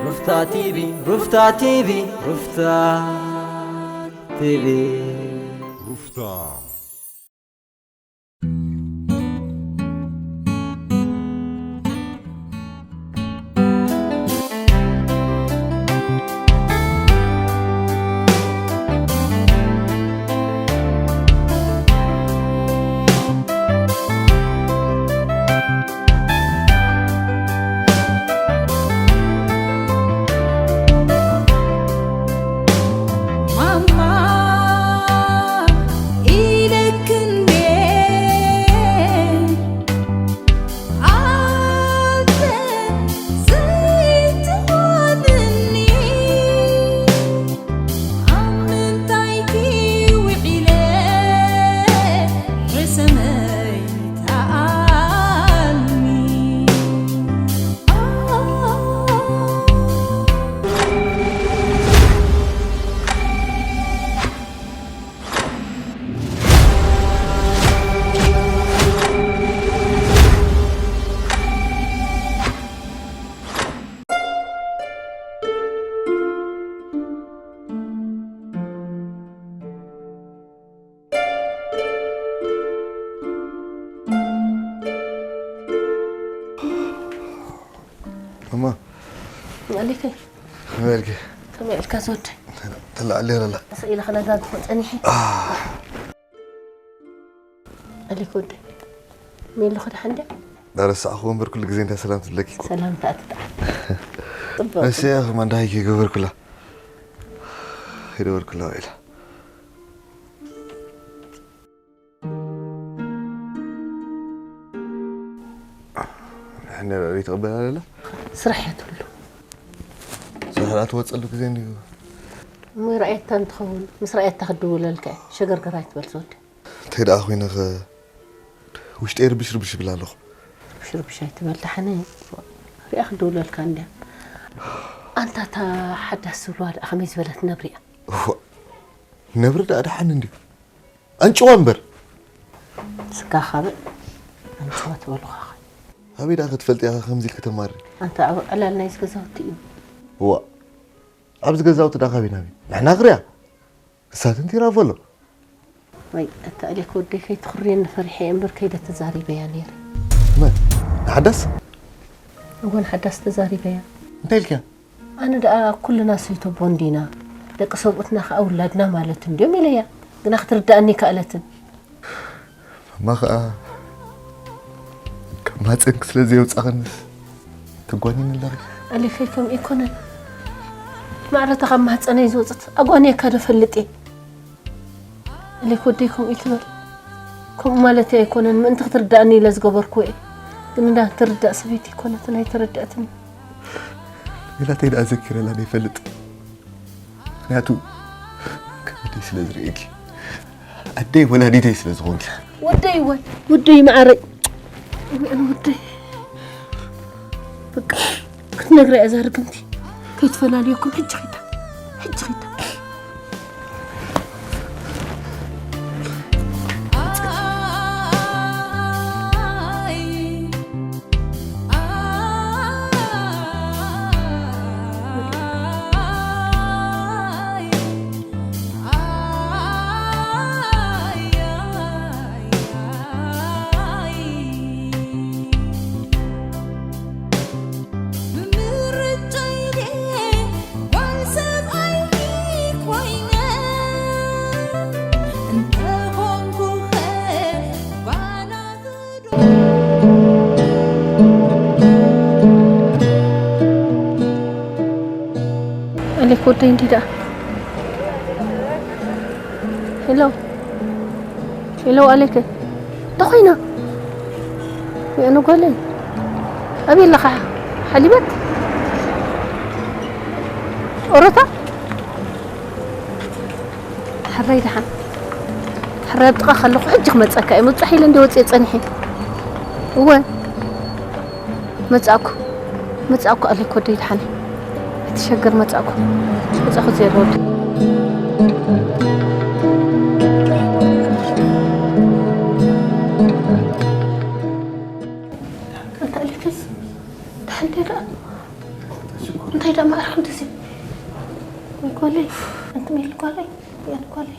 ሩፍታ ቲቪ፣ ሩፍታ ቲቪ፣ ሩፍታ ቲቪ። ሩፍታ። ማማ ኢለክን ኣንተ ዘይትኾንኒ ኣብ ምንታይኪ ውዒለ ርእሰመይ ተኣልሚ። እማ ኣሊከይ፣ ከመይ ኢልካ? ከመይ ኢልካ ዝወደይ? ተላዕሊ ኣለላ። ስኢለ ክነጋግፎ ጸኒሐ። ኣሊክ ወደይ፣ ሜሉ ክድሓን ድያ? ዳረሳዕኹ እምበር ኩሉ ግዜ እንታይ ሰላም ትብለኪ። ሰላምታ ትጥዓም። ጽቡቕ። እሰይ፣ ኣኽማ እንዳይ ከይገበርኩላ። ከይገበርኩላ ኢላ። ንሕና ርእይ ትቕበል ኣለላ? ስራሕ እያ ትብሉ። ስራሕ ደኣ ትወጸሉ ግዜ እንድዩ። እሞ ርኣየታ እንትኸውን፣ ምስ ርኣየታ ክትድውለልካ እያ። ሸገርገር ኣይትበል ዝወደ። እንታይ ደኣ ኮይነ ኸ ውሽጠይ ርብሽ ርብሽ ይብል ኣለኹ። ርብሽ ርብሽ ኣይትበል ደሓነ። ሪኣ ክትድውለልካ እንድያ። ኣንታ እታ ሓዳስ ዝብልዋ ደኣ ከመይ ዝበለት ነብሪ እያ? እዋ፣ ነብሪ ደኣ ደሓን እንድዩ። ኣንጭዋ እምበር። ስጋ ካብእ ኣንጭዋ ትበልኻ ኸ? ኣበይ ደኣ ክትፈልጢ ኢኻ ከምዚ ኢልኪ ተማሪ? ኣንታ ኣብኡ ዕላል ናይዚ ገዛውቲ እዩ። እዋ፣ ኣብዚ ገዛውቲ ደኣ ካበይ ናበይ? ንሕና ክሪኣ። እሳትን ቲራ ፈሎ። ወይ፣ ኣታ ኣሌክ ወደይ ከይትኽርየኒ ፈሪሐ እየ እምበር ከይደ ተዛሪበያ ነይረ። መን? ንሓዳስ? እወ፣ ንሓዳስ ተዛሪበያ። እንታይ ኢልኪያ? ኣነ ደኣ ኩልና ሰይቶ ቦንዲና፣ ደቂ ሰብኡትና ከኣ ውላድና ማለት እንድዮም ኢለያ። ግና ክትርድኣኒ ኣይከኣለትን። እማ ኸኣ ካብ ማህጸንኪ ስለ ዘየውጻኽንስ ተጓኒኒ ኣለኺ። ኣሌኸይ ከምኡ ኣይኮነን። ማዕረታ ካብ ማህጸነይ ዝወጸት ኣጓንየካ ዶ እፈልጥ እየ? ኣሌክ ወደይ ከምኡ ኣይትበል። ከምኡ ማለተይ ኣይኮነን። ምእንቲ ክትርድኣኒ ኢለ ዝገበርክዎ እየ። ግን እንዳ ትርዳእ ሰበይቲ ኣይኮነትን፣ ኣይተረድኣትኒ። ሜላተይ ደኣ ዘኪረላ ዶ ይፈልጥ? ምኽንያቱ ከም ኣደይ ስለ ዝርእየኪ፣ ኣደይ ወላዲተይ ስለ ዝኾንኪ። ወደይ እወ፣ ወደይ መዓረይ። እወ፣ ኣነ ወደይ። በቃ፣ ክትነግራ እያ እዛ ርግምቲ። ከይትፈላልየኩም ሕጂ ኺዳ። ሕጂ ኺዳ። ኣሌክ ወደይ እንዲ ደኣ። ሄሎ። ሄሎ ኣሌክ። እንታይ ኮይና? ወይ ኣነ ጓለይ። ኣበይ ኣለኻ? ሓሊበት? ኦሮታ? ሕራይ ደሓን። ሕራይ ኣብ ጥቓ ከለኹ ሕጂ ክመጸካ እየ። ምብጻሕ ኢለ እንደ ወጽኤ ጸኒሐ። እወ። መጻእኩ። መጻእኩ ኣሌክ ወደይ ደሓን። እቲ ሸገር መጻእኩ። መጻእኩ ዜሮ ወዲ። ኣንታ ኣሌክስ፣ ደሓን ደኣ? ሽኮር እንታይ ደኣ ማዕርክ እንደዚ? ወይ ጓለይ፣ ኣንቲ ሜሊ ጓለይ፣ ያን ጓለይ።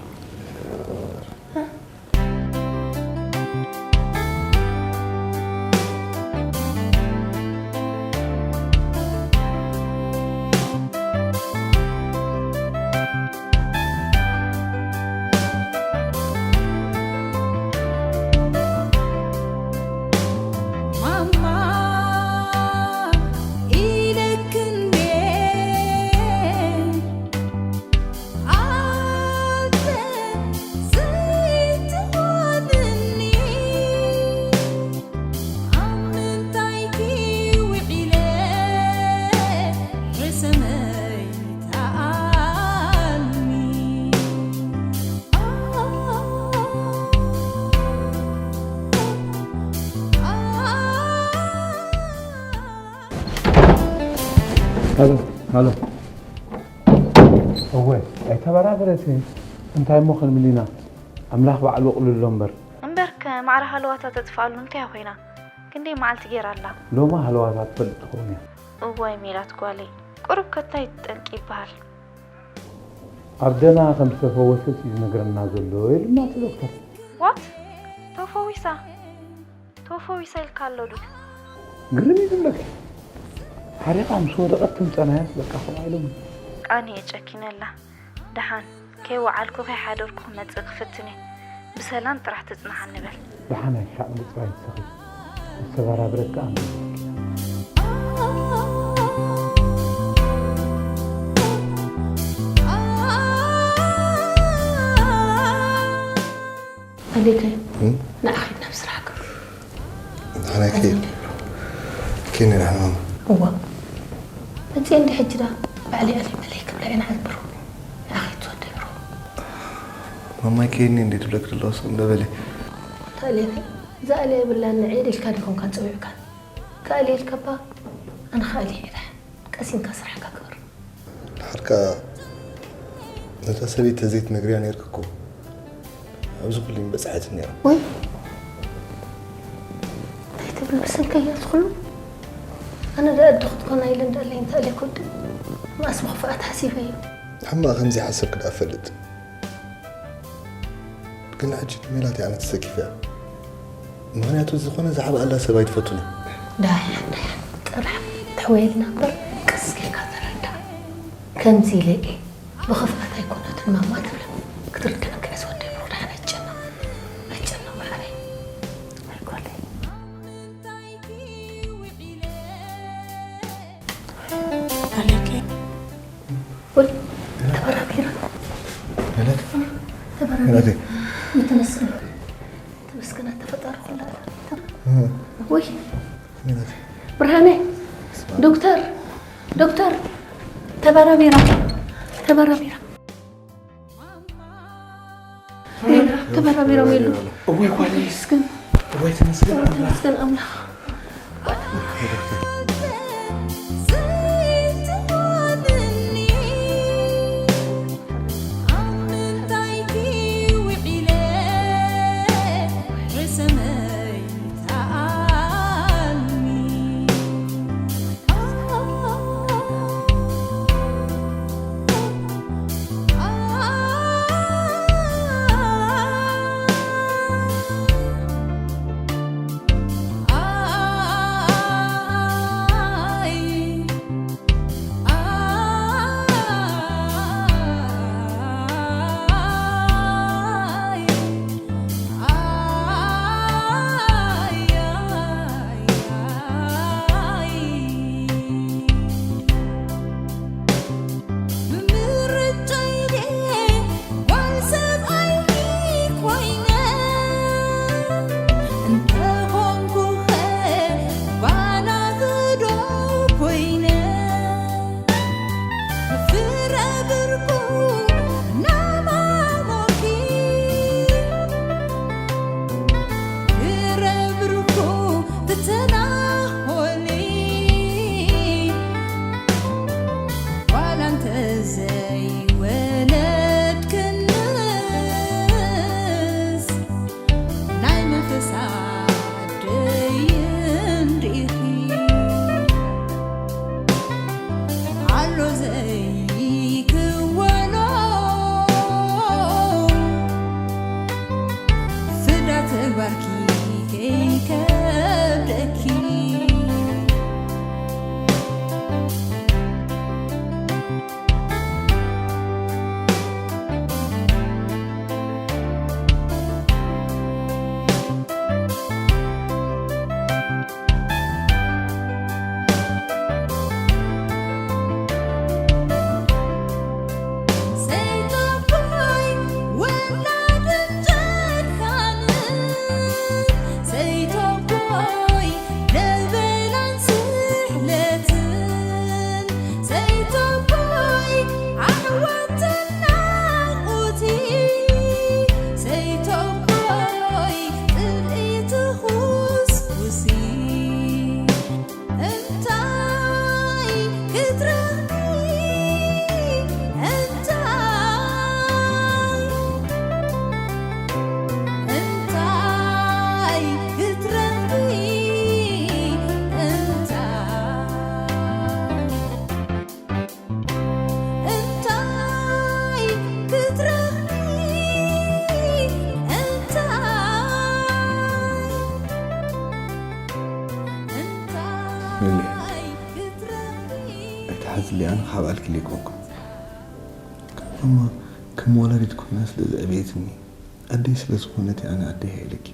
ሃሎ፣ ሃሎ። እወ፣ ኣይተበራበረትን። እንታይ እሞ ክንብል ኢና? ኣምላኽ ባዕሉ ኣቕልሎ እምበር። እምበርከ ማዕረ ሃለዋታ ተጥፍኣሉ እንታይ ኮይና? ክንደይ መዓልቲ ጌራ ኣላ? ሎማ ሃለዋታ ትፈልጥ ትኸውን እያ። እዋይ ሜላት ጓለይ፣ ቁሩብ ከ እንታይ ጠንቂ ይበሃል? ኣደና ከም ዝተፈወሰት እዩ ዝነግረና ዘሎ ኢሉና እቲ ዶክተር። ዋት? ተፈዊሳ? ተፈዊሳ ኢልካ ኣሎ ዱ? ግርም እዩ ዝብለካ። ሓሪቓ ምስ ወደቐት ትምጸናያስ በቃ ከምኣ ኢሎም። ኣነ እየ ጨኪነላ። ደሓን ከይወዓልኩ ከይሓደርኩ ክመጽእ ክፍትን እየ። ብሰላም ጥራሕ ትጽናሓኒ በል። ደሓን ኣይትሳቕ፣ ምጽባይ ትሰኺ። ዝተበራብረት ከኣ ኣሌከ፣ እም? ንዓ ኺድ ናብ ስራሕካ። ንሕና ከይ-፣ ኣዝዩ ከይነ ንሕና ማማ። እዋ። መጽኤ እንዲ ሕጂ ዳ ባዕለይ ኣልየ መለይ ክብላ እየ ንዓል ብሩ። ንዓ ኺድ ትወደይ ብሩ። ማማይ ከይኒ እንዲ ትብለክ ዘለዋ ስቕ እንደ በለ። ተኣልየኒ። እዛ ኣልያ የብላን ንዓ ኢልካ ዲኹም ካን ጸዊዕካን? ከኣልየልካ እባ ኣነ ከኣልየ እየ ዳሕ። ቀሲንካ ስራሕካ ግበር። ድሓር ከኣ ነታ ሰበይቲ ተዘይትነግርያ ነይርኪ እኮ፣ ኣብዚ ኩሉ ምበጽሐትን ነይራ። ወይ፣ እንታይ ትብል ብሰንከይ እያ ዝኹሉ? ኣነ ደኣ ኣደ ክትኮና ኢለ እንዳለይ እንተ ኣለ ክወድእ፣ መኣስ ብኽፍኣት ሓሲበዮ። ሕማቕ ከም ዘይሓሰብኪ ደኣ እፈልጥ። ግን ሕጂ ንሜላት እያ ኣነ ተሰኪፈያ። ምኽንያቱ ዝኾነ ዝሓብኣላ ሰብ ኣይትፈቱን እያ። ዳሕን ዳሕን ጥራሕ ተሕወየልና እምበር ቀስ ጌርካ ተረዳእ። ከምዚ ኢለ እየ ብኽፍኣት ኣይኮነትን ማማ ትብላ። ክትርድኣካ እየ ዝወደይ ብሩኽ፣ ደሓን ኣይትጨነቕ። ኣይትጨነቕ ብሓረይ። ኣይኮነይ። ኣሌከ። ወይ፣ ተበራቢራ። ማለት? ተበራቢራ። ማለት? ተመስገን። ተመስገን፣ ተፈጣሪ ኩሉ። እ። ወይ። ማለት? ብርሃነ፣ ዶክተር፣ ዶክተር፣ ተበራቢራ፣ ተበራቢራ። ሜላ፣ ተበራቢሮም የሉ። እወይ ጓለይ። ተመስገን። እወይ ተመስገን ኣምላኽ። ተመስገን ኣምላኽ። ተሓዝሊ ኣነ ካብ ኣልኪ ሊቆኩ። እሞ ከም ወላዲት ኮይና ስለ ዘዕበየትኒ ኣደይ ስለ ዝኾነት ኣነ ኣደይ ኣይለኪ።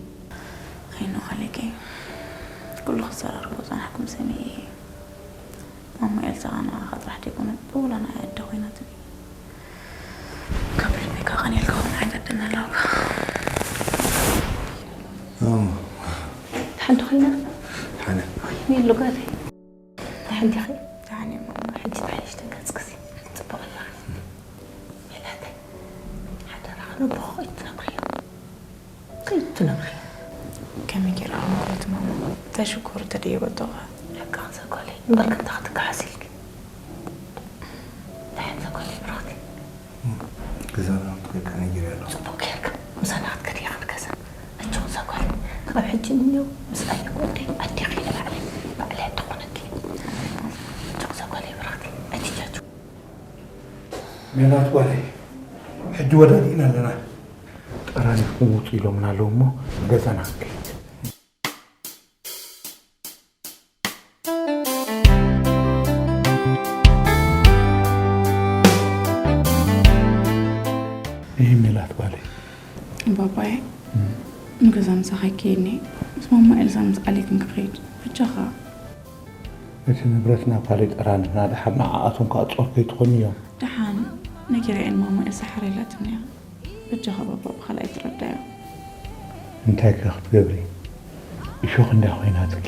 ኣይንዋለቂ ኩሉ ክዘራርቦ ጸናሕኩም ሰሚዒ። ማማ ኤልሳ ንዓኻ ጥራሕ ደይኮነት ብወላ ንዓይ ኣደ ኮይናትኒ። ካብ ልበይ ከዓ ቀኒልካ እውን ዓጋደና ኣለውካ። እሞ ሓንቲ ኮይና ሓነ ሚሉ ጋተይ ሓንቲ ኸ ደሓን እየ ማማ። ሕጂ ተሓይሽ ተገጽክሲ ጽቡቕ ኣለኺ። ሜላተይ ሓደራ ከነቦ ከይትነግርዮ ከይትነግርዮ። ከመይ ገይረ ኣመክሮት ማማ? እንታይ ሽኮር ተደይበ ኣለኹ። ሓቂ ክዘጎለይ እምበር ከምታ ክትከሓስ ኢልኪ። ደሓን ዘጎለይ ብራኽቲ። ገዛና ትክክል ነጊር ያለው ጽቡቅ ጌርካ ምሳና ክትከድ ኢኻ ንገዛ። እጆ ክዘጎለይ ካብ ሕጂ ንኔው ምስ ኣየኩ ወደይ ኣዴኺ ንባዕለይ ባዕለይ ኣደኾነኪ። እጆ ክዘጎለይ ብራኽቲ ኣይትጃጁ። ሜላት ጓለይ፣ ሕጂ ወዳዲእና ኣለና። ጠራኒፍኩም ውፁ ኢሎምና ኣለዉ እሞ ገዛና ክንከይድ። ይህ ሜላት ጓለይ። ባባየ ንገዛ ምሳኻ ይከይድኒ ምስ ማማ ኤልሳ ምስ ኣሌክን ክኸይድ ብቻኻ። እቲ ንብረት ናብ ካልእ ጠራኒፍና ደሓር ንዓኣቶም ከዓ ጾር ከይትኾኑ እዮም። ደሓን ነጊረኤን ማማ ኤልሳ ሓሪላትኒ እያ። በጃኻ ባባ ብኻልኣይ ትረዳዮ። እንታይ ከ ክትገብሪ? እሾኽ እንዳ ኮይናትኪ።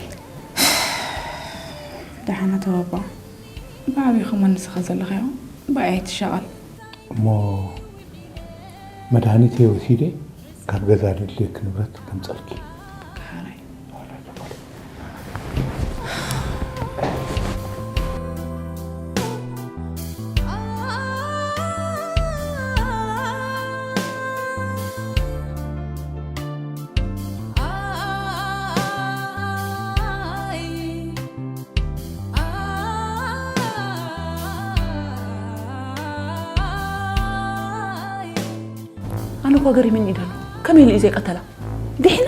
ደሓን ኣታ ባባ ብዓብዪ ከማን ንስኻ ዘለኻዮ ብኣይ ኣይትሻቐል። እሞ መድሃኒተይ ወሲደ ካብ ገዛ ዘድልየኪ ንብረት ከምፀልኪ። ከሓራይ ኣነ እኳ ገሪምኒ እዩ ዘሎ። ከመይ ኢሉ እዩ ዘይቀተላ? ድሒና?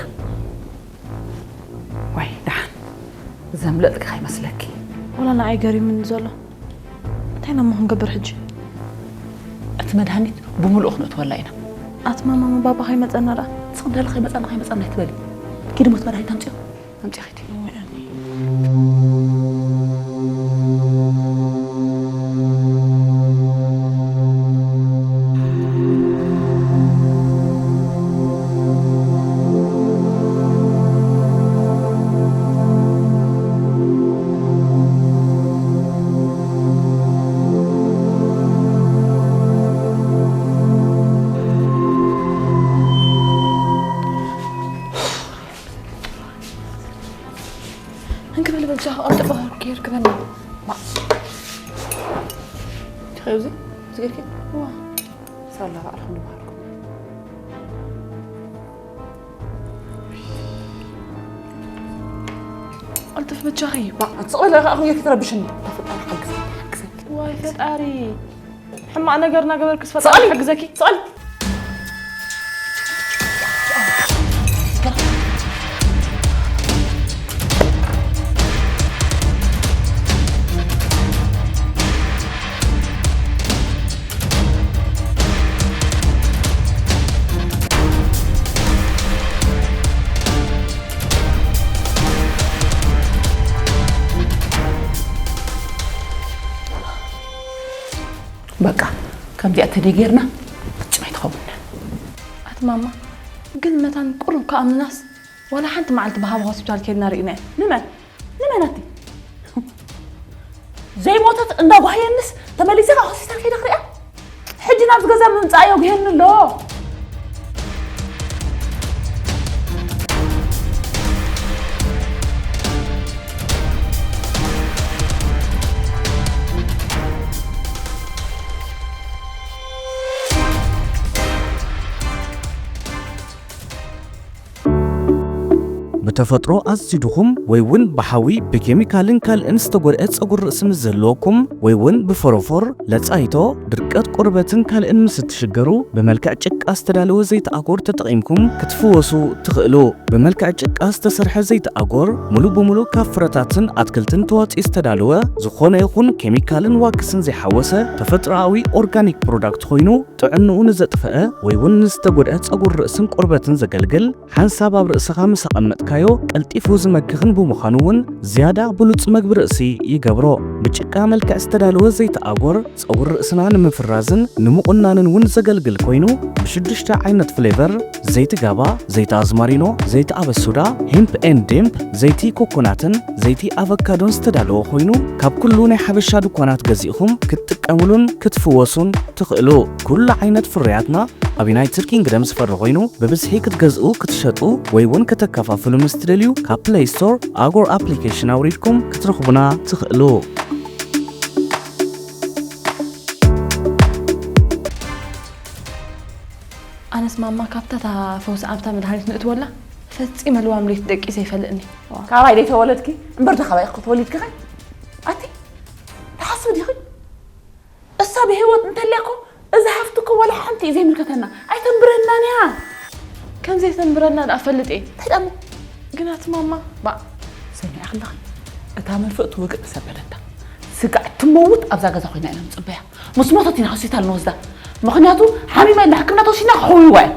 ዋይ ደሓን ዘምለጥኪ ከይመስለኪ። ወላ ንዓይ ገሪምኒ ዘሎ። እንታይ ኢና እሞ ክንገብር ሕጂ? እቲ መድሃኒት ብምሉኡ ክነእትወላ ኢና። ኣቲ ማማ እሞ ባባ ከይመጸና ደኣ? ስቕ እንዳለ ከይመጸና ከይመጸና ኣይትበሊ። ኪዲ ሞት መድሃኒት ኣምጽኦ። ኣምጽኦ ኪዲ። እንክብል በጃ ኣውጥባ ኬር ክበኒ። ትኸዚ ዝገርኪ ዋ ሳላ ባዕልኹም ንባህልኩም። ኣልጥፍ በጃኺ። ባ ጽቕለ ከኣ ኹየ ክትረብሽኒ። ተፈጣሪ ሓግዘኒ ሓግዘኒ። ዋይ ፈጣሪ ሕማቕ ነገር እናገበርክስ ፈጣሪ ሓግዘኪ። ጽቕሊ። በቃ ከምዚኣ ተደይ ጌርና ፍጹም ኣይትኸውንና። ኣቲ ማማ ግን መታን ቁሩብ ከኣምንናስ ዋላ ሓንቲ መዓልቲ ብሃባ ሆስፒታል ኬድና ርኢና ኢና። ንመን ንመን ኣቲ ዘይሞተት እንዳጓህየንስ ተመሊሰ ካብ ሆስፒታል ከይደ ክሪኣ ሕጂ ናብዚ ገዛ ምምፃእ የጉህየኒ ኣሎ። ተፈጥሮ ኣዝዩ ድኹም ወይ እውን ብሓዊ፣ ብኬሚካልን ካልእን ዝተጎድአ ጸጉሪ ርእሲ ምስ ዘለወኩም ወይ እውን ብፎሮፎር፣ ለጻይቶ፣ ድርቀት ቆርበትን ካልእን ምስ እትሽገሩ፣ ብመልክዕ ጭቃ ዝተዳለወ ዘይቲ ኣጎር ተጠቒምኩም ክትፍወሱ ትኽእሉ። ብመልክዕ ጭቃ ዝተሰርሐ ዘይቲ ኣጎር፣ ሙሉ ብሙሉ ካብ ፍረታትን ኣትክልትን ተዋጽኡ ዝተዳለወ፣ ዝኾነ ይኹን ኬሚካልን ዋክስን ዘይሓወሰ ተፈጥሮኣዊ ኦርጋኒክ ፕሮዳክት ኮይኑ፣ ጥዕንኡ ንዘጥፈአ ወይ እውን ንዝተጎድአ ጸጉሪ ርእስን ቆርበትን ዘገልግል፣ ሓንሳብ ኣብ ርእስኻ ምስ ኣቐመጥካዮ ቀልጢፉ ዝመክኽን ብምዃኑ እውን ዝያዳ ብሉጽ መግቢ ርእሲ ይገብሮ። ብጭቃ መልክዕ ዝተዳለወ ዘይቲ ኣጎር ጸጉሪ ርእስና ንምፍራዝን ንምቑናንን እውን ዘገልግል ኮይኑ፣ ብሽዱሽተ ዓይነት ፍሌቨር፣ ዘይቲ ጋባ፣ ዘይቲ ኣዝማሪኖ፣ ዘይቲ ኣበሱዳ፣ ሄምፕ ኤንድ ዴምፕ፣ ዘይቲ ኮኮናትን ዘይቲ ኣቨካዶን ዝተዳለወ ኮይኑ፣ ካብ ኩሉ ናይ ሓበሻ ድኳናት ገዚእኹም ክትጥቀምሉን ክትፍወሱን ትኽእሉ። ኩሉ ዓይነት ፍርያትና ኣብ ዩናይትድ ኪንግደም ዝፈሪ ኮይኑ፣ ብብዝሒ ክትገዝኡ፣ ክትሸጡ ወይ እውን ከተከፋፍሉ ምስ ትደልዩ፣ ካብ ፕለይ ስቶር ኣጎር ኣፕሊኬሽን ኣውሪድኩም ክትረኽቡና ትኽእሉ። ኣነስ ማማ ካብታ እታ ፈውሲ ኣብታ መድሃኒት ንእትወላ ፈጺመ ልዋም ለይቲ ደቂሰ ይፈልጥኒ። ካባይ ደይ ተወለድኪ እምበር፣ ዶ ካባይ እኮ ተወሊድኪ ኸ? ኣቲ ትሓስቢ ዲኺ? እሳ ብህይወት እንተልያ እኮ፣ እዚ ሃፍቲ እኮ ዋላ ሓንቲ እዩ ዘይምልከተና። ኣይተንብረናን እያ። ከም ዘይተንብረና ደኣ ፈልጥ እየ። እንታይ ደኣ እሞ? ግናት ማማ። ባእ። ሰሚዐ ከለኺ፣ እታ መርፍእ ትወግእ ምስ ኣበለታ፣ ስጋዕ ትመውት ኣብዛ ገዛ ኮይና ኢና ንጽበያ። ምስ ሞተት ኢና ሆስፒታል ንወስዳ። ምኽንያቱ፣ ሓሚማ ኢልና ሕክምና ተወሲድና ክሕውይዋ እያ።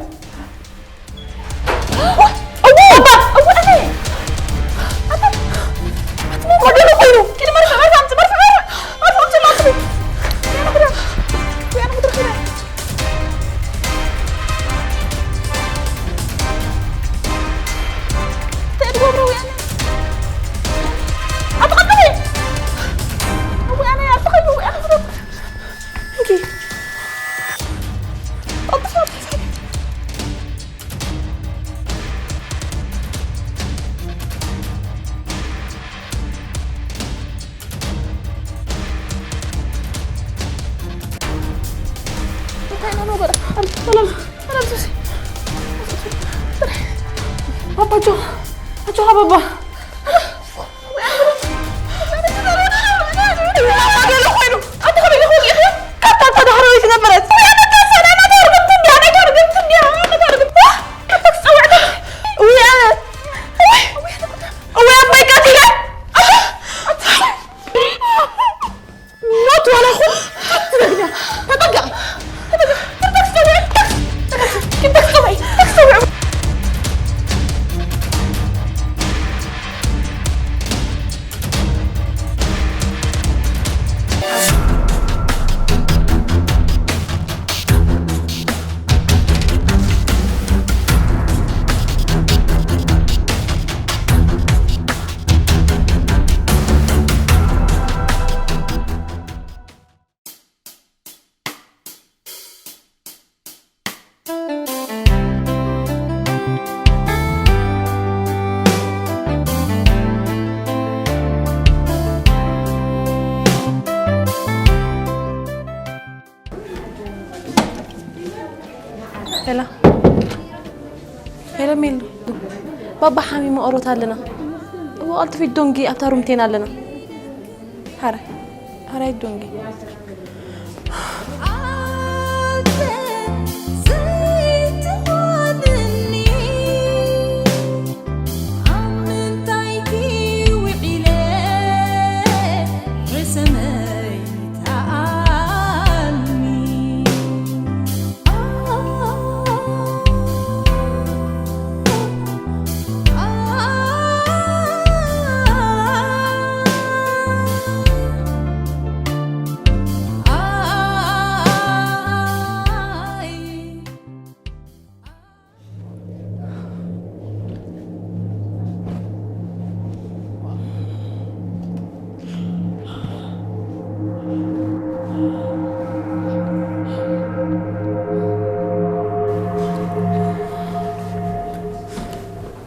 ባባ፣ ኣጆኻ፣ ኣጆኻ ባባ። ሞት ዋላ ይኹን፣ ትረግምያ። ተጠንቀቂ። ተጠንቀቂ። ሄላ፣ ሄላ ሜሉ፣ ባባ ሓሚሙ ኦሮት ኣለና። እወ፣ ቀልጥፊ ዶንጊ ኣብታ ሩምቴን ኣለና። ሓራይ፣ ሓራይ ዶንጊ።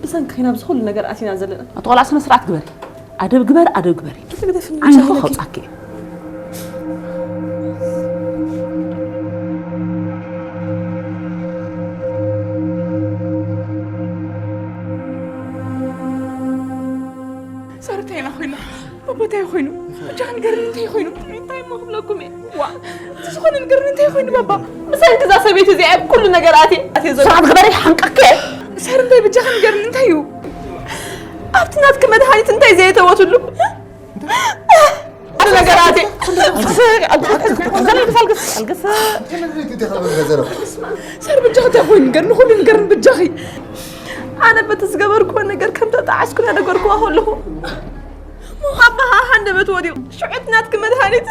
ብሰንክኺ ኢና ኣብዚ ኩሉ ነገር ኣቲና ዘለና። ኣቲ ቆልዓ ስነ ስርዓት ግበሪ። ኣደብ ግበሪ፣ ኣደብ ግበሪ። እቲ ግደፍኒ ዓይንኺ ብቻ ከውጻኪ። ኮይኑ? ብጃኻ ንገርኒ እንታይ ኮይኑ? እንታይ እሞ ክብለኩም እየ? ዋ፣ እቲ ዝኾነ ንገርኒ እንታይ ኮይኑ ባባ? ምሳይ ክዛ ሰበይቲ እዚኣ ኣብ ኩሉ ነገር ኣትየ፣ ኣትየ ዘሎ። ስርዓት ግበሪ፣ ሓንቀኪ እየ። ሰር እንታይ ብጃኻ ንገርኒ እንታይ እዩ? ኣብቲ ናትኪ መድሃኒት እንታይ ዘየተወትሉ? ኩሉ ነገር ኣትየ። ኣልግስ፣ ኣልግስ፣ ኣልግስ፣ ኣልግስ። ሰር ብጃኺ እንታይ ኮይኑ ንገርኒ? ኩሉ ንገርኒ ብጃኺ። ኣነ በቲ ዝገበርኩዎ ነገር ከም ተጣዓስኩ እናደገርኩዋ ከለኹ፣ ኣባኻ ሃንደበት ወዲቑ። ሽዑ እቲ ናትኪ መድሃኒት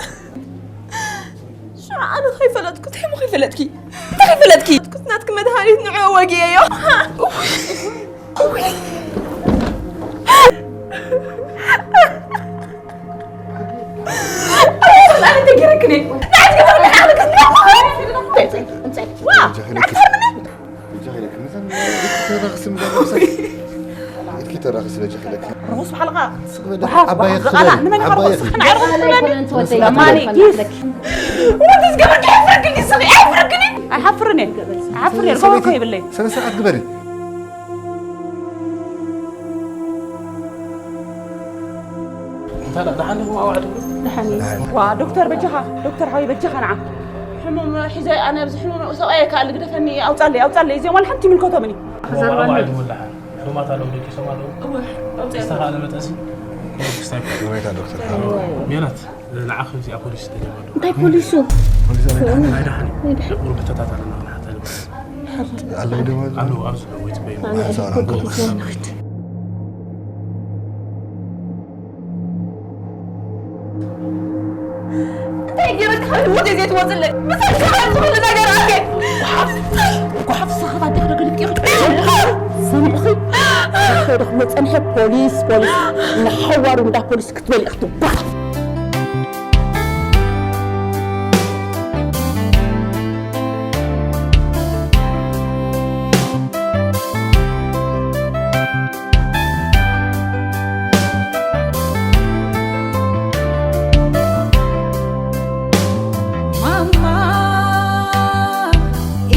ሽዑ ኣነ ከይፈለጥኩ፣ እንታይ እሞ ከይፈለጥኪ? እንታይ ከይፈለጥኪ? እቲ ናትኪ መድሃኒት ንዕኡ ወጊኤዮ። ኣነ እንታይ ገይረክኒ? እንታይ ትገብሪ? ዋ! በጃኺ ኢለኪ። በጃኺ ኢለኪ። ምዘን ኢድኪ ተራኽሲ ምዘን ነብሰኪ። ኢድኪ ተራኽሲ በጃኺ ኢለኪ። ርኹስ በሓልኻ። ስቕ በል። ወሓፍ፣ ዓባይ ወሓፍ፣ ዝቓላ። ክበሪ። ንመን ዓባይ ከርኹስ? ክበሪ። ንዓይ ርኹስ ትብለኒ? ለማኒ፣ ጊፍ። ወዲ ዝገበርኪ ኣይፍረክኒ፣ ስኺ ኣይፍረክኒ። ኣይሓፍርን እየ። ኣይሓፍርን እየ። ሰበይቲ፣ ዝገበርኩ የብለይ። ስነ ስርዓት ግበሪ። እንታይ ደኣ፣ ደሓን ዲኹም ኣዋዕድኩም? ደሓን እዩ። ዋ፣ ዶክተር በጃኻ፣ ዶክተር ሓወይ በጃኻ ንዓ። ሕሙም ሒዘ ኣነ ኣብዚ ሕሙም ሰብኣይ ከኣ ልግደፈኒ፣ ኣውጻለይ፣ ኣውጻለይ። እዚኦም ዋላ ሓንቲ ይምልከቶምን እዩ። ክዘርበኒ። ኣዋዕድኩም ደሓን። ሕሙማት ኣለዉ፣ ደቂሶም ኣለዉ። እወ፣ ኣውጻለይ። ዝተኻእለ መጠንሲ ክስታይ ይወይታ ዶክተር። ሜላት፣ ንዓኺ እዚኣ ፖሊስ ተጀመሩ። እንታይ ፖሊሱ? ፖሊስ ኣበይ ደሓን? ኣይ ደሓን። ደሓን። ቁሩብ ብተታት ኣለና ክንሓታ ንብል። ኣለዉ ደማ? ኣለዉ፣ ኣብዚ ኣለዉ፣ ይጽበዩ። ኣነ ሓንሳብ ሕልኮ ኣንብቡ። ክፍለ ንኽድ። እንታይ ገይረካ ወደይ ዘይትወፅለይ? ምሳይ ዝኸድ ዝኾነ ነገር ኣትየ። ጓሓፍ፣ ጓሓፍ ሰኸባ ደኽደኽ ልክዕ። ሰሚዕኺ? ከይደ ክመፀንሐ ፖሊስ፣ ፖሊስ። ንሓዋሩ እንዳ ፖሊስ ክትበሊ ክትባል። ማማ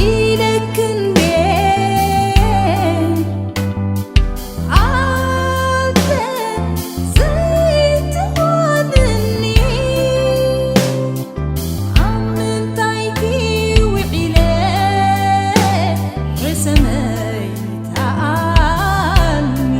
ኢለክን ቤ ኣንተ ዘይትኾንኒ ኣብ ምንታይኪ ውዒለ ሕሰመይ ተኣልሚ።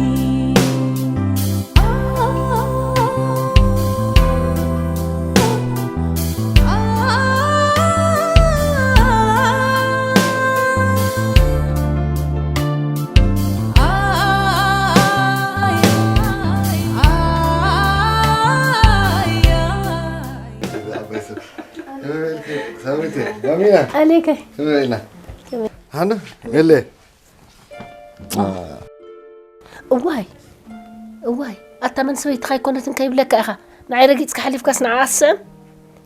ኣሌከ። ሃንዶ፣ ገለ። እዋይ፣ እዋይ፣ ኣታ መን ሰበይትኻ ኣይኮነትን ከይብለካ ኢኻ። ንዓይ ረጊጽካ ሓሊፍካስ ንዓኣ ስዕም።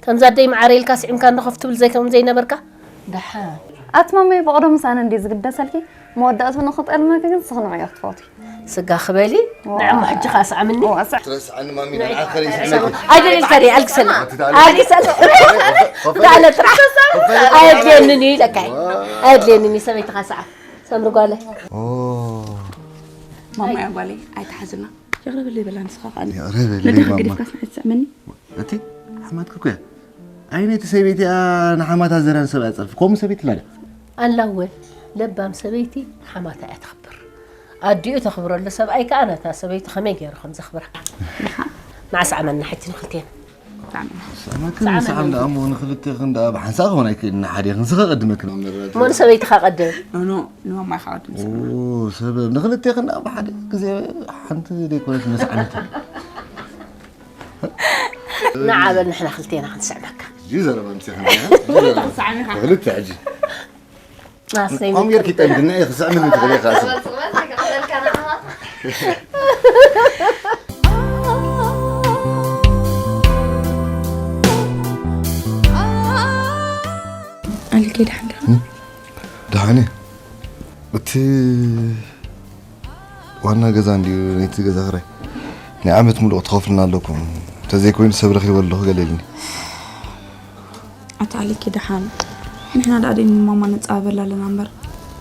ከምዛ ኣደይ መዓረ ኢልካ ስዒምካ እንዶ ኮፍ ትብል ዘይከም ዘይነበርካ። ደሓን። ኣቲ ማመይ ብቕደም ምስ ኣነ እንድዩ ዝግደሰልኪ። መወዳእቱ ንኽጠልመኪ ግን ስኽንዕዮ ክትፈትዊ። ስጋ ክበሊ፣ ዋው። ንዕሞ ሕጂ ኸኣ ስዓምኒ። ዋው፣ ስዕ- ትረስዓኒ ማሚ፣ ንዓኻ ከኣ ይስዕመኪ። ኣይደል ኢልካ ድየ? ኣልግሰኒ። ኣቲ ተኣለ- ኣልግሰኒ። ኮፈ- ኮፈ- ተኣለ ጥራሕ። ኮፈ- ኣየድልየንን እዩ ኢለካ። ዋው። ኣየድልየንን እዩ፣ ሰበይትኻ ሰዓብ። ሰምሪ ጓለይ። ኦ። ማማ እያ ጓለይ፣ ኣይትሓዝና። ይቕረ በለይ በላ ንስኻ ከኣ። ይቕረ በለይ ነደኻ ማማ። ገዲፍካስ ንዓይ ትስዕመኒ? እቲ ሓማትኪ እኮ እያ። ኣይ ነቲ ሰበይቲኣ ንሓማታ ዘራ ንሰብኣያ ጸርፊ። ከምኡ ሰበይቲ ኣላ ድያ? ኣላ እወ። ለባም ሰበይቲ ሓማታ እያ ተኽብር። ኣዲኡ ተኽብረሉ ሰብኣይ ከኣ ነታ ሰበይቱ ከመይ ገይሩ ከም ዘኽብራ። ንዓ ስዓመና ሕጂ ንኽልቴና። ስዓመና። ስዓመክን ስዓመና። ስዓም ደኣ እሞ ንኽልቴኽን ደኣ ብሓንሳእ ክኾን ኣይክእልን፣ ንሓዴኽን ስኸ ቀድመክን ኣብ መረዳድኢ። እሞ ንሰበይትኻ ቀድም። ኖ፣ ኖ፣ ንማማይ ክቐድም። ኦ፣ ሰበብ ንኽልቴኽን ደኣ ብሓደ ግዜ ሓንቲ ዘይኮነት መስዓመት። ንዓ በል ንሕና ክልቴና ክንስዕመካ። እዚ ዘረባ ምሴኻ። ስዓመኻ። ክልተ ሕጂ። ኣሰይ። ከምኡ ጌርኪ ጠምድና ኢኺ፣ ስዕምኒ ትኽእሊ ኢኻ፣ ኣሰይ። ኣሊከ ደሓን ዲኻ? እም? ደሓን እየ። እቲ ዋና ገዛ እንድዩ፣ ናይቲ ገዛ ክራይ ናይ ዓመት ሙሉእ ክትኸፍሉና ኣለኩም። እንተዘይኮይኑ ሰብ ረኺበ ኣለኹ ገለ ኢሉኒ። ኣታ ኣሊኪ ደሓን፣ ንሕና ደኣ ደይን ማማ ንጻበበላ ኣለና እምበር፣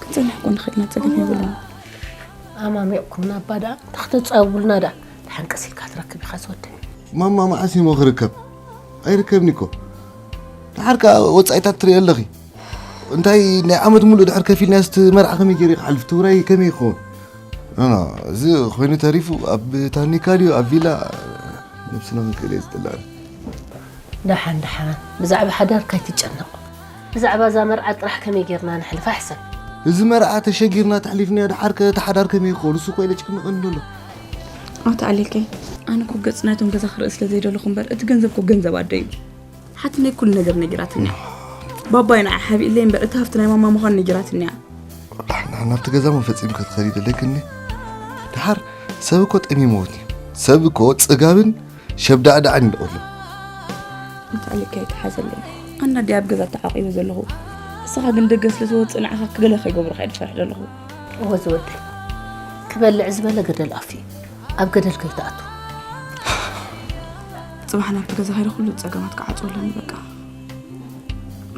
ክንጸንሕ እኮ ንኽእል ኢና፣ ጸገም የብሉን። ኣማሚቕኩምና እባ ደኣ፣ እንታይ ክተጻብቡልና ደኣ? ደሓን ቀስ ኢልካ ትረክብ ኢኻ ዝወደይ። ማማ መዓስ እሞ ክርከብ? ኣይርከብን እኮ። ድሓር ከኣ ወጻኢታት ትርኢ ኣለኺ። እንታይ ናይ ዓመት ሙሉእ ድሕር ከፊልናዮ፣ እቲ መርዓ ከመይ ገይሩ ክሓልፍ፣ እቲ ውራይ ከመይ ይኸውን? ኖ፣ ኖ፣ እዚ ኮይኑ ተሪፉ ኣብ ታኒካ ድዩ ኣብ ቪላ ነብስና ክንክእል እየ ዝጥልዐን። ደሓን ደሓን፣ ብዛዕባ ሓዳርካ ኣይትጨነቕ። ብዛዕባ እዛ መርዓ ጥራሕ ከመይ ጌርና ነሕልፋ ሕሰብ። እዚ መርዓ ተሸጊርና ተሕሊፍናዮ፣ ድሓር ከ እቲ ሓዳር ከመይ ይኸውን? እሱ እኮ ኢለ ጭንቐኒ ዘሎ። ኣቶ ኣሌከይ፣ ኣነ እኮ ገጽ ናይቶም ገዛ ክርኢ ስለ ዘይደለኹ እምበር፣ እቲ ገንዘብ እኮ ገንዘብ ኣደይ እዩ። ሓቲ ናይ ኩሉ ነገር ነጊራትኒ እያ። ባባይ ንዓይ ሓቢእለይ እምበር፣ እቲ ሃፍቲ ናይ ማማ ምዃኑ ነጊራትኒ እያ። ናብቲ ገዛ እሞ ፈጺምካ ትኸዲ ደለክኒ። ድሓር ሰብ እኮ ጠሚምዎት እዩ። ሰብ እኮ ጽጋብን ሸብዳዕዳዕን ይልቆሉ። ኣቶ ኣሌከይ ኣይትሓዘለይ። ኣነ ኣደይ ኣብ ገዛ ተዓቂበ ዘለኹ። ንስኻ ግን ደገ ስለ ዝወጽእ ንዓኻ ክገለ ከይገብሩኻ እየ ዝፈርሕ ዘለኹ። እወ ዝወደይ፣ ክበልዕ ዝበለ ገደል ኣፍ እዩ። ኣብ ገደል ከይትኣቱ። ጽባሕ ናብቲ ገዛ ከይደ ኩሉ ጸገማት ክዓጽወለኒ በቃ።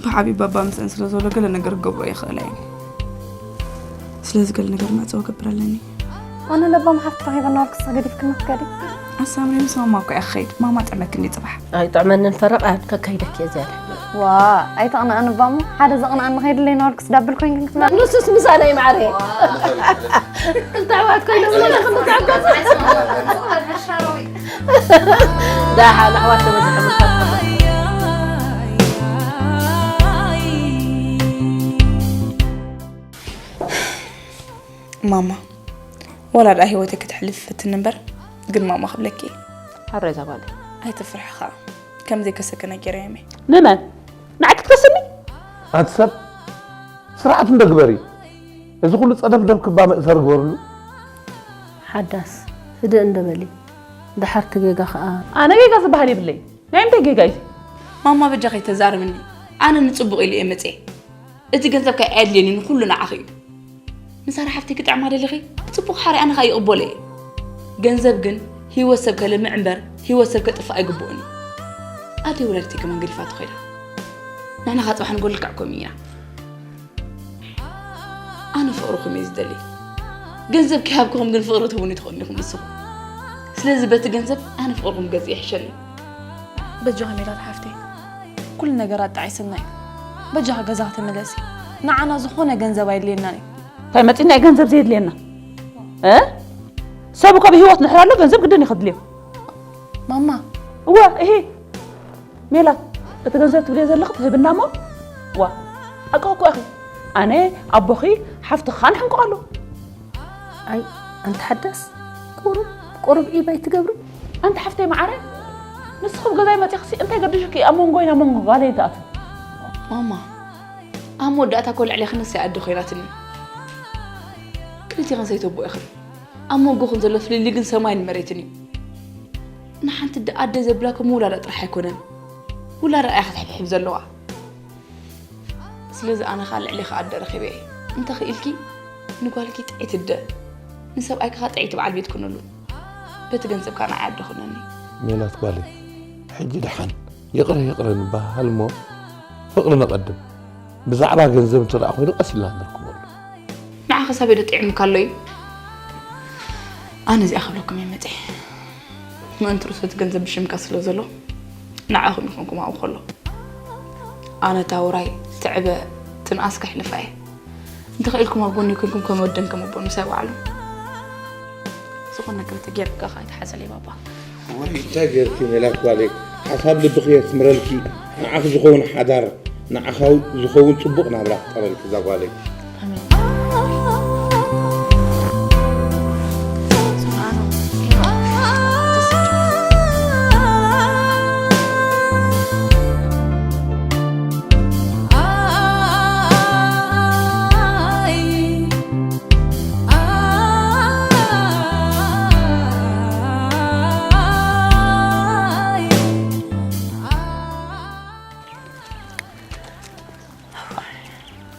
ብዓብዪ ባባ ምስአን ስለ ዘሎ ገለ ነገር ክገብሮ ይኽእላ እየን። ስለዚ ገለ ነገር መዕጸዊ ክገብር ኣለኒ። ኣነ ለባም ሓፍቲ ረኺበ እናበልኩ ንስኺ ገዲፍክኒ ክትከዲ? ኣሳምሪ ምስ ማማ እኮ እየ ክኸይድ። ማማ ጥዕመክኒ ጽባሕ። ኣይጥዕመንን ፈረቕ ኣያን ከካይደኪ እየ ዝያዳ። ዋ፣ ኣይተቕንኣን እባ እሞ፣ ሓደ ዘቕንኣኒ ከይድለይ እናበልኩ ስዳብል ኮይንክን ክትመ- ንሱስ ምሳና እዩ ማዕረ። ክልተ ኣሕዋት ኮይኖም ምሳና ክንተዓገሱ። ደሓን ኣሕዋት ተበዝሐ ምሳና። ማማ፣ ወላ ደኣ ህይወተይ ክትሕልፍ ይፍትን እምበር፣ ግን ማማ ክብለኪ። ሓራይ እዛ ጓለይ። ኣይትፍርሒ ኸኣ። ከም ዘይከሰኪ ነጊረዮም እየ። ንመን? ንዓይ ክትከስኒ? ኣንቲ ሰብ፣ ስርዓት እንዶ ግበሪ። እዚ ኩሉ ጸደፍደፍ ክባ መእሰሪ ግበርሉ። ሓዳስ፣ ህድእ እንዶ በሊ። ደሓር እቲ ጌጋ ኸኣ። ኣነ ጌጋ ዝበሃል የብለይ። ናይ እንታይ ጌጋ እዩ? ማማ በጃኺ ኣይተዛርብኒ። ኣነ ንጽቡቕ ኢለ እየ መጽየ። እቲ ገንዘብ ከኣ ኣየድልየኒ፣ ንኹሉ ንዓኺ እዩ። ንሳራ ሓፍተይ ክጥዕማ ደሊኺ? ጽቡቕ ሓሪ ኣነ ከኣ ይቕበሎ እየ። ገንዘብ ግን ህይወት ሰብ ከልምዕ እምበር ህይወት ሰብ ከጥፍእ ኣይግብኦን እዩ። ኣደይ ወላዲተይ ከማን ገዲፋቶ ኸይዳ። ንሕና ከኣ ጽባሕ ንጎ ልክዕኩም ኢና። ኣነ ፍቕርኹም እየ ዝደሊ። ገንዘብ ከይሃብኩኹም ግን ፍቕሪ ትህቡኒ ትኽእሉ ኢኹም ንስኹም። ስለዚ በቲ ገንዘብ ኣነ ፍቕርኹም ገዝእ ይሕሸኒ። በጃኺ ሜላት ሓፍተይ፣ ኩሉ ነገር ኣጣዒስና እዩ። በጃኺ ገዛኺ ተመለሲ። ንዓና ዝኾነ ገንዘብ ኣየድልየናን እዩ። እንታይ መጺና እዩ ገንዘብ ዘየድልየና? እ? ሰብ እኮ ብህይወት ንሕር ኣሎ፣ ገንዘብ ግድን እዩ ከድልዮ። ማማ። እወ፣ እሂ። ሜላት፣ እቲ ገንዘብ ትብልዮ ዘለኺ ትህብና እሞ፣ ዋ፣ ሓቅኺ እኮ ኢኺ። ኣነ፣ ኣቦኺ፣ ሓፍትኺ ከኣ ንሕንቅቕ ኣሎ። ኣይ፣ ኣንቲ ሓዳስ፣ ቁሩብ፣ ቁሩብ ዒብ ኣይትገብሪ? ኣንቲ ሓፍተይ መዓረ፣ ንስኺ ኣብ ገዛይ መጺኽሲ እንታይ ገዲሹኪ ኣብ መንጎይን ኣብ መንጎ ጓለይን ትኣትዊ? ማማ፣ ኣብ መወዳእታ እኮ ልዕሌኺ ንሰይ ኣደ ኮይናትኒ። ክልቴኽን ሰይተቦ ኢኽን። ኣብ መንጎኽን ዘሎ ፍልልይ ግን ሰማይን መሬትን እዩ። ንሓንቲ ኣደ ዘብላ ከም ውላዳ ጥራሕ ኣይኮነን። ውላዳ እያ ክትሕብሕብ ዘለዋ። ስለዚ ኣነ ኸኣ ልዕሌኺ ኣደ ረኺበ እየ። እንተ ኽኢልኪ ንጓልኪ ጥዕይቲ ኣደ፣ ንሰብኣይኪ ኸኣ ጥዕይቲ በዓል ቤት ኩነሉ። በቲ ገንዘብ ከኣ ንዓይ ኣደ ኩነኒ። ሜላት ጓለይ፣ ሕጂ ደሓን ይቕረ ይቕረ ንበሃል እሞ ፍቕሪ ነቐድም። ብዛዕባ ገንዘብ እንተ ደኣ ኮይኑ ቀስ ኢልና ንርክበሉ። ንዓኺ ሳቤ ዶ ጥዒሙካ ኣሎ እዩ? ኣነ እዚኣ ክብለኩም እየ መጺአ። ምእንቲ ርእሱ እቲ ገንዘብ ብሽምካ ስለ ዘሎ ንዓኹም ኢኹም ክማኡ ከሎ። ኣነ እታ ውራይ ትዕበ ትንኣስ ከሕልፋ እየ። እንተ ኽኢልኩም ኣብ ጎነይ ኮይንኩም ከም ወደን ከም ኣቦን ምሳይ ውዓሉ። ዝኾነ ነገር እንተ ጌርካ ከኣ ኣይትሓዘለይ ባባ። ወይ እንታይ ጌርኪ ሜላት ጓለይ፣ ሓሳብ ልብኺ የስምረልኪ፣ ንዓኺ ዝኸውን ሓዳር፣ ንዓኻ ዝኸውን ጽቡቕ ናብራ ፍጠረልኪ እዛ ጓለይ። ኣሜን።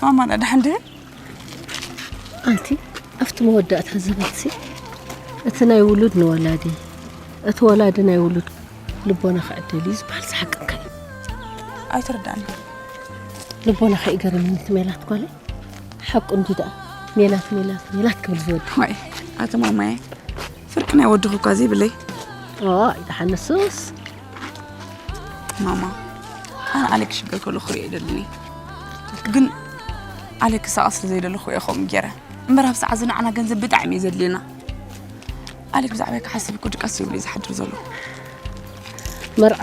ማማ፣ ደሓን ድዩ? ኣንቲ ኣብቲ መወዳእታ ዘበትሲ፣ እቲ ናይ ውሉድ ንወላዲ፣ እቲ ወላዲ ናይ ውሉድ ልቦና ክዕደል እዩ ዝበሃል ሓቂ እንታይ እዩ? ኣይትርዳእኒ። ልቦናኻ ይገርመኒ እቲ ሜላት ጓለይ። ሓቁ እንዲ ደኣ ሜላት፣ ሜላት፣ ሜላት ክብል ዝወዲ። ዋይ፣ ኣቲ ማማየ፣ ፍርቂ ናይ ወድኹ እኳ ዘይብለይ። ኦ ኣይደሓንሱስ። ማማ፣ ኣነ ኣሌክ ሽገር ከሎ ክሪኦ ይደልኒ፣ ግን ኣሌክ ክሳቐ ስለ ዘይደለኹ እየ ከምኡ ገይረ። እምበር ኣብ ሰዓት እዚ ንዓና ገንዘብ ብጣዕሚ እዩ ዘድልየና። ኣሌክ ብዛዕባ ክሓስብ እኮ ድቃስ ይብሉ እዩ ዝሓድር ዘሎ። መርዓ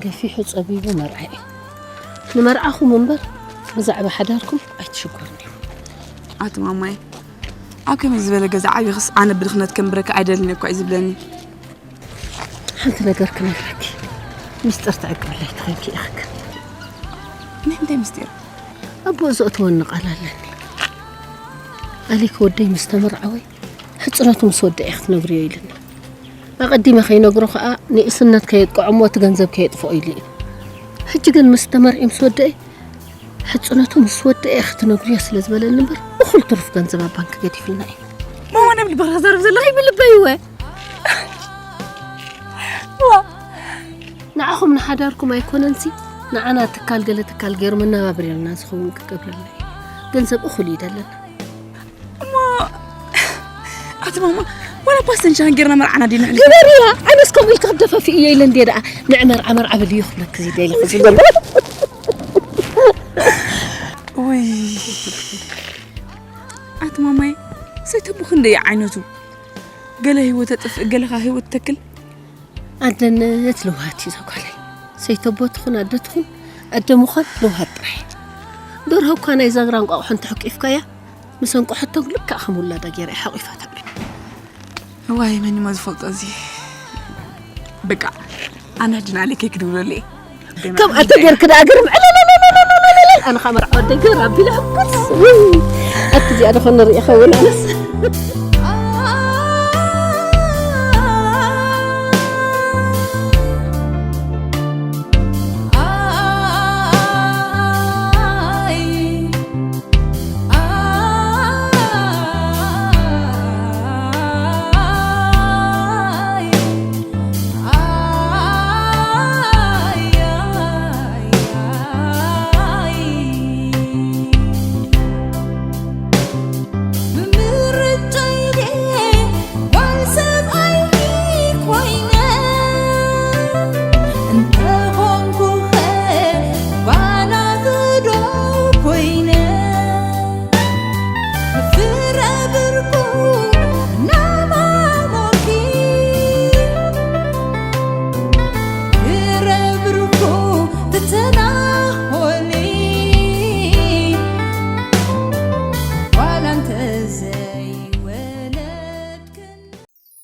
ገፊሑ ጸቢቡ መርዓ እዩ። ንመርዓኹም እምበር ብዛዕባ ሓዳርኩም ኣይትሽኮርኒ። ኣቲ ማማይ፣ ኣብ ከመይ ዝበለ ገዛ ዓብይኽስ ኣነ ብድኽነት ከንብረካ ኣይደልን እኳ እዩ ዝብለኒ። ሓንቲ ነገር ክነግረኪ፣ ምስጢር ትዕቅብለይ ትኾንኪ ኢኽክ። ናይ ምንታይ ምስጢር? ኣቦ ዘእትወኒ ቃል ኣለኒ። ኣሊክ ወደይ ምስ ተመርዓወይ ሕፅነቱ ምስ ወደአ ክትነግርዮ ኢልኒ። ኣቐዲመ ከይነግሮ ከዓ ንእስነት ከየጥቅዖ እሞ እቲ ገንዘብ ከየጥፍኦ ኢሉ እዩ። ሕጂ ግን ምስ ተመርዒ ምስ ወደአ ሕፅነቱ ምስ ወደአ ክትነግርዮ ስለ ዝበለኒ እምበር እኹል ትሩፍ ገንዘብ ኣብ ባንክ ገዲፍልና እዩ። ማማ፣ ናይ ብልብኻ ተዛርብ ዘለኻ ይብልበይ እወ። ንዓኹም ንሓዳርኩም ኣይኮነንሲ ንዓና ትካል ገለ ትካል ገይሩ መነባብርያና ዝኸውን ክገብረልና እዩ። ገንዘብ እኹል እዩ ደለና። እሞ ኣቲ ማማ፣ ዋላ ፓስተን ሻን ጌርና መርዓና ዲና ሕሊ ግበርያ። ኣነስ ከምኡ ኢልካ ክደፋፊ እየ ኢለ እንዴ ደኣ ንዕ መርዓ መርዓ ብልዩ ክብለክ እዚ ደሊ ክዝሎ ውይ ኣቲ ማማይ፣ ሰይተቡ ክንደይ ዓይነቱ፣ ገለ ህይወት ተጥፍእ፣ ገለ ኸኣ ህይወት ተክል። ኣደነት ለውሃት እዩ ዘጓለይ። ሰይተቦ ትኹን ኣደ ትኹን ኣደ ምዃን ለውሃት ጥራሕ እዩ። ደርሆ እኳ ናይ ዛግራ እንቋቑሖ እንተሕቂፍካያ ምስ ኣንቋሐቶ ልክዕ ከም ውላዳ ገይራ እያ ሓቒፋ ተብለይ። እዋይ መን እሞ ዝፈልጦ እዚ። በቃ ኣነ ሕጂ ንኣሌከይ ክድውለሉ እየ። ከም ኣተ ጌርክ ደኣ ግርም ዕለለለለለለለለል ኣነ ኸኣ መርዓ ወደይ ግር ኣቢለ ሕጉስ። ውይ፣ ኣቲ እዚኣ ደኾን ንርኢ ኸውን ኣነስ።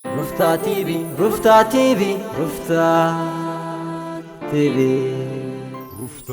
ሩፍታ ቲቪ ሩፍታ ቲቪ ሩፍታ ቲቪ ሩፍታ